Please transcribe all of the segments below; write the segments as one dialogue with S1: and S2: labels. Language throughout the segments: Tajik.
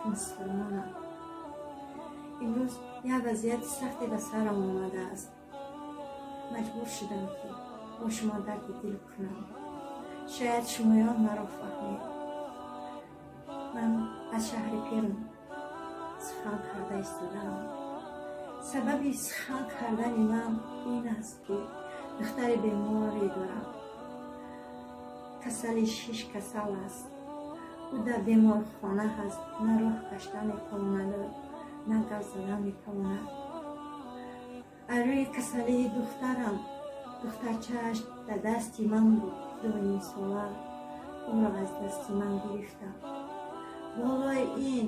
S1: Мусулмонам, имрӯз як вазъияти сахте ба сарам омадааст. Маҷбур шудам, ки бо шумо дарди дил кунам. Шояд шумоён маро фаҳмед. Ман аз шаҳри Перм сухан карда истодаам. Сабаби сухан кардани ман ин аст, ки духтари беморе дорам. Касали шиш касал аст. Ӯ дар беморхона ҳаст, на роҳ гашта метавонаду на гап зада метавонад. Аз рӯи касалии духтарам, духтарчааш дар дасти ман буд, 2,5 сола, ӯро аз дасти ман гирифтам. Болои ин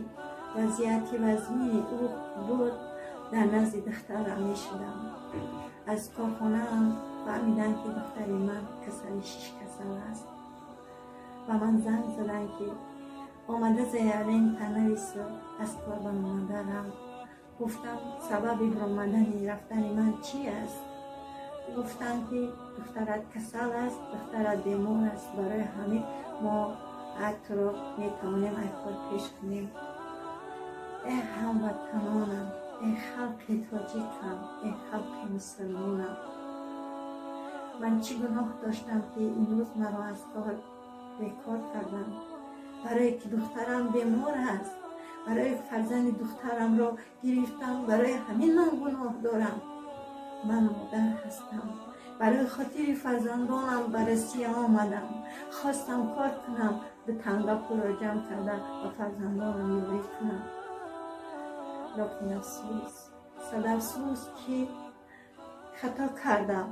S1: вазъияти вазмини ӯ буд, дар назди духтарам мешудам. Аз корхонаам фаҳмиданд, ки духтари ман касали шиш касал аст. Ба ман занг заданд, ки омада заявление навису аз кор баромада рав. Гуфтам: «Сабаби баромадани рафтани ман чӣ аст?» Гуфтанд, ки духтарат касал аст, духтарат бемор аст, барои ҳамин мо туро метавонем аз кор пеш кунем. Э ҳамватанонам, э халқи тоҷикам, э халқи мусулмонам, ман чӣ гуноҳ доштам, ки имрӯз маро аз кор бекор карданд? Барое ки духтарам бемор аст, барои фарзанди духтарамро гирифтам, барои ҳамин ман гуноҳ дорам? Ман модар ҳастам. Барои хотири фарзандонам ба Россия омадам. Хостам кор кунам, ду танга пулро ҷамъ карда ба фарзандонам ёрӣ кунам. Лекин афсӯс, сад афсӯс, ки хато кардам.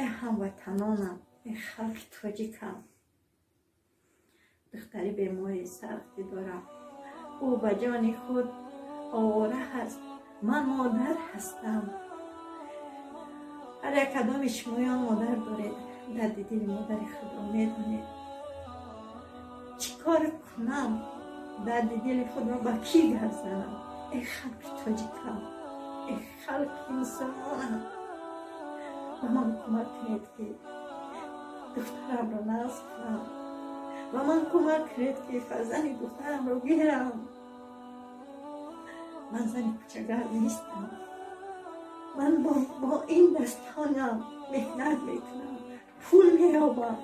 S1: Э ҳамватанонам, э халқи тоҷикам, духтари бемори сахте дорам. Ӯ ба ҷони худ овора ҳаст. Ман модар ҳастам. Ҳар як кадоми шумоён модар доред, дарди дили модари худро медонед. Чӣ кор кунам? Дарди дили худро ба кӣ гап занам? Э халқи тоҷикам, э халқи мусулмонам, ба ман кӯмак кунед, ки духтарамро нағз кунам. Ба ман кӯмак кунед, ки фарзанди духтарамро гирам. Ман зани кӯчагард нестам. Ман бо ин дастонам меҳнат мекунам, пул меёбам,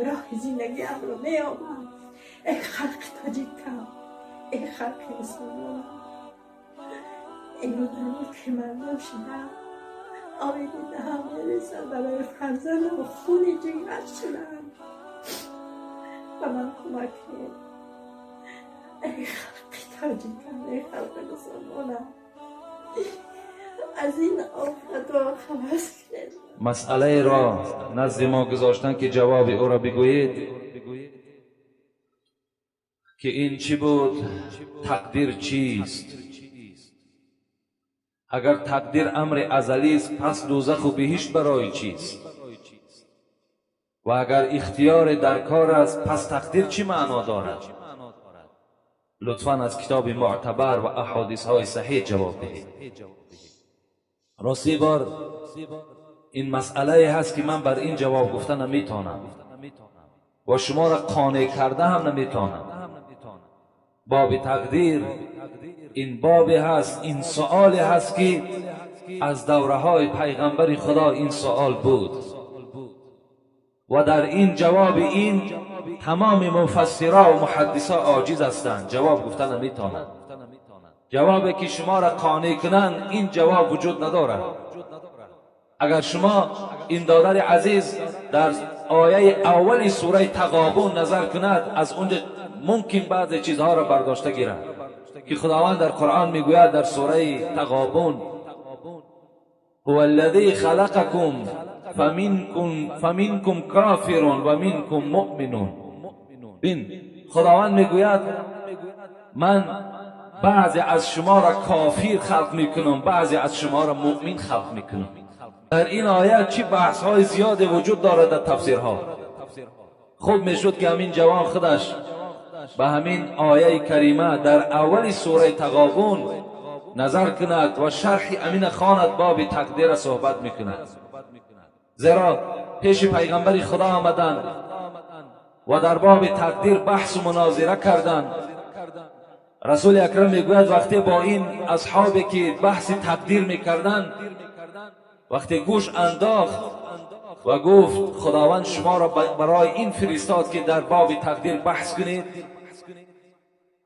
S1: роҳи зиндагиамро меёбам. Эй халқи тоҷикам, эй халқи мусулмонам, имрӯз дар мулки мардум шудам, оби дидаам мерезад. Барои фарзандам хуни ҷигар шудам. Ба ман кӯмак кунед. Эй халқи тоҷикам, эй халқи мусулмонам, аз ин офатро халос кунед.
S2: Масъалае ро назди мо гузоштанд, ки ҷавоби ӯро бигӯед, ки ин чӣ буд, тақдир чист? Агар тақдир амри азалист, пас дӯзаху биҳишт барои чист? Ва агар ихтиёре дар кор аст, пас тақдир чӣ маъно дорад? Лутфан аз китоби муътабар ва аҳодисҳои саҳеҳ ҷавоб диҳед. Рости бор ин масъалае ҳаст, ки ман бар ин ҷавоб гуфта наметавонам ва шуморо қонеъ карда ҳам наметавонам. Боби тақдир ин бобе ҳаст, ин суоле ҳаст, ки аз давраҳои пайғамбари Худо ин суол буд ва дар ин ҷавоби ин тамоми муфассиро ва муҳаддисо оҷиз ҳастанд, ҷавоб гуфта наметавонанд. Ҷавобе ки шуморо қонеъ кунанд, ин ҷавоб вуҷуд надорад. Агар шумо ин додари азиз дар ояи аввали сураи Тағобун назар кунад, аз унҷа мумкин баъзе чизҳоро бардошта гирад, ки Худованд дар Қуръон мегӯяд дар сураи Тағобун: هو الذي خلقكم فمنكم كافر ومنكم مؤمن. بین، خداوند میگوید من بعضی از شما را کافر خلق میکنم، بعضی از شما را مؤمن خلق میکنم. در این آیه چی بحث های زیاد وجود دارد در تفسیرها. خوب میشد که همین جوان خودش به همین آیه کریمه در اول سوره تغابن نظر کند و شرح امین خواند، باب تقدیر صحبت میکند. زیرا پیش پیغمبر خدا آمدند و در باب تقدیر بحث و مناظره کردند. رسول اکرم میگوید وقتی با این اصحابی که بحث تقدیر میکردند، وقتی گوش انداخت و گفت خداوند شما را برای این فرستاد که در باب تقدیر بحث کنید،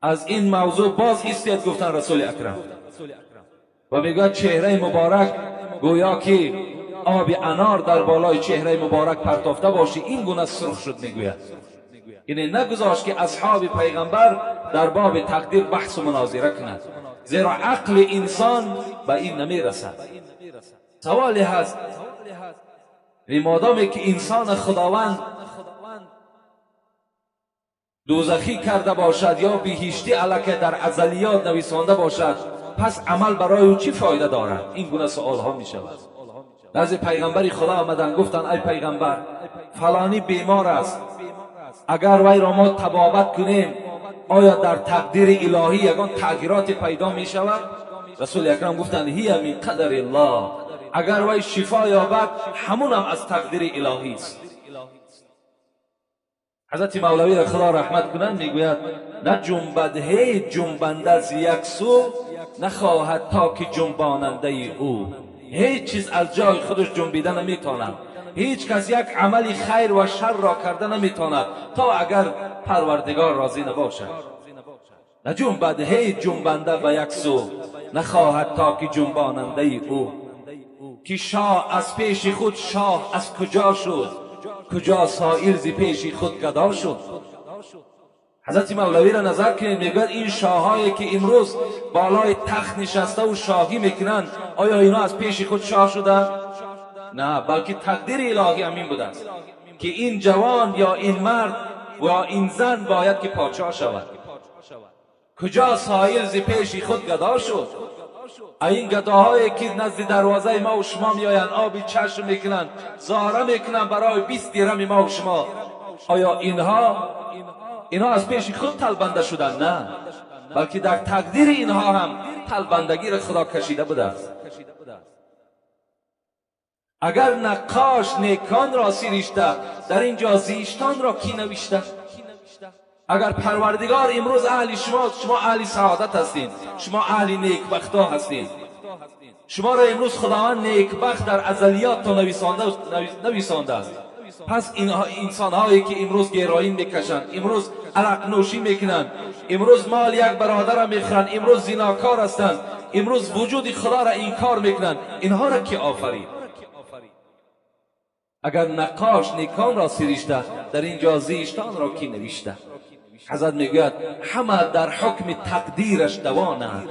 S2: از این موضوع باز ایستید گفتن رسول اکرم. و میگوید چهره مبارک گویا که آب انار در بالای چهره مبارک پرتافته باشی، این گونه سرخ شد. میگوید یعنی نگذاشت که اصحاب پیغمبر در باب تقدیر بحث و مناظره کند، زیرا عقل انسان به این نمیرسد. سوالی هست، مادامی که انسان خداوند دوزخی کرده باشد یا بهشتی علیه در ازلیات نویسانده باشد، پس عمل برای او چی فایده دارد؟ این گونه سوال ها می شود. بعضی پیغمبری خدا آمدن گفتن ای پیغمبر، فلانی بیمار است، اگر وی را ما طبابت کنیم آیا در تقدیر الهی یگان تغییرات پیدا می شود؟ رسول اکرم گفتند هی من قدر الله، اگر وی شفا یابد همون هم از تقدیر الهی است. حضرت مولوی را خدا رحمت کنند میگوید نه جنبد هیچ جنبنده از یک سو، نخواهد تا که جنباننده او. هیچ چیز از جای خودش جنبیده نمیتواند، هیچ کس یک عمل خیر و شر را کرده نمیتواند تا اگر پروردگار راضی نباشد. نه جنبد هیچ جنبنده به یک سو، نخواهد تا که جنباننده او. که شاه از پیش خود شاه از کجا شد، کجا سائل ز پیش خود گدا شد. حضرت مولوی را نظر کنید، میگوید این شاهایی که امروز بالای تخت نشسته و شاهی میکنند، آیا اینا از پیش خود شاه شدند؟ نه، بلکه تقدیر الهی همین بوده است که این جوان یا این مرد و یا این زن باید که پادشاه شود. کجا سائل ز پیش خود گدا شد. این گداهایی که نزد دروازه ما و شما میآیند، آبی چشم میکنند، زاره میکنند برای 20 درم ما و شما، آیا اینها از پیش خود تلبنده شدند؟ نه، بلکه در تقدیر اینها هم تلبندگی را خدا کشیده بوده است. اگر نقاش نیکان را سرشته، در اینجا زیشتان را کی نوشته؟ اگر پروردگار امروز اهل شما، شما اهل سعادت هستین، شما اهل نیکبختا هستین، شما را امروز خداوند نیکبخت در ازلیات تا نویسانده است. پس اینها انسانهایی که امروز گرایی میکشند، امروز عرق نوشی میکنند، امروز مال یک برادر را میخورند، امروز زیناکار هستند، امروز وجود خدا را انکار میکنند، اینها را کی آفرید؟ اگر نقاش نیکان را سرشته، در اینجا زیشتان را کی نوشته؟ حضرت میگوید همه در حکم تقدیرش دوانند،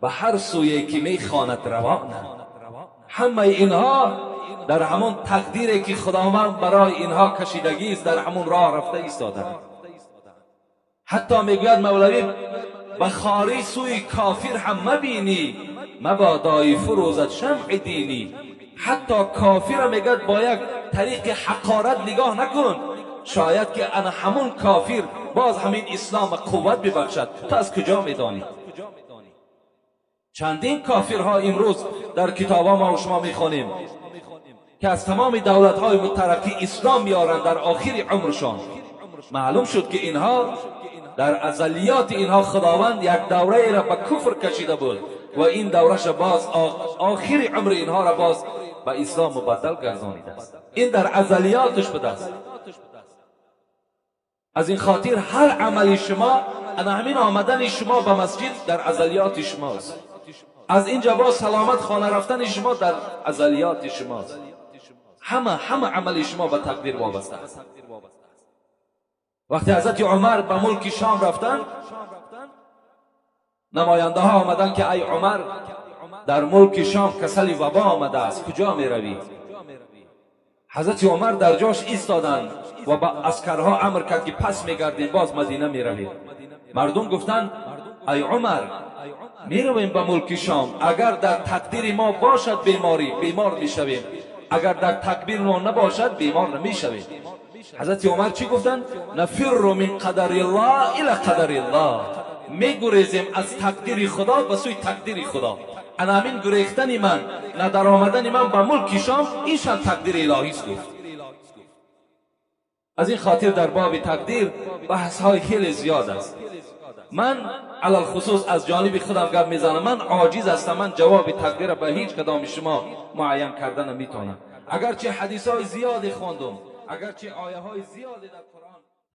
S2: به هر سویی که میخواند روانند. همه اینها در همون تقدیری که خداوند برای اینها کشیدگی است، در همون راه رفته ایستادند. حتی میگوید مولوی به خاری سوی کافر هم مبینی، مبادای فروزد شمع دینی. حتی کافر میگد با یک طریق حقارت نگاه نکن، شاید که انا همون کافر باز همین اسلام قوت ببخشد. تو از کجا میدانی؟ چندین کافرها امروز در کتاب‌ها ما و شما میخوانیم که از تمام دولت‌های مترقی اسلام میارند در آخر عمرشان. معلوم شد که اینها در ازلیات اینها خداوند یک دوره را به کفر کشیده بود و این دورش باز آخر عمر اینها را باز به اسلام مبدل گردانیده است. این در ازلیاتش بوده است. از این خاطر هر عمل شما، همین آمدن شما به مسجد در ازلیات شماست، از اینجا با سلامت خانه رفتن شما در ازلیات شماست. همه عمل شما به تقدیر وابسته است. وقتی حضرت عمر به ملک شام رفتن، نماینده ها آمدن که ای عمر، در ملک شام کسل وبا آمده است، کجا می روی؟ حضرت عمر در جاش ایستادند و با عسکرها امر کرد که پس میگردیم، باز مدینه می رویم. مردم گفتند ای عمر، می رویم به ملک شام، اگر در تقدیر ما باشد بیماری، بیمار می شویم، اگر در تقدیر ما نباشد بیمار نمی شویم. حضرت عمر چی گفتند؟ نفر من قدر الله الی قدر الله، میگریزیم از تقدیر خدا به سوی تقدیر خدا. انا همین گریختن من، نه در آمدن من به ملک شام، اینشان تقدیر الهی است. گفت از این خاطر در باب تقدیر بحث های خیلی زیاد است. Ман алалхусус аз ҷониби худам гап мезанам. Ман оҷиз ҳастам, ман ҷавоби тақдира ба ҳеҷ кадоми шумо муайян карда наметавонам. Агарчи ҳадисҳои зиёде хондум, агарчи ояҳои зиёде дар Қуръон.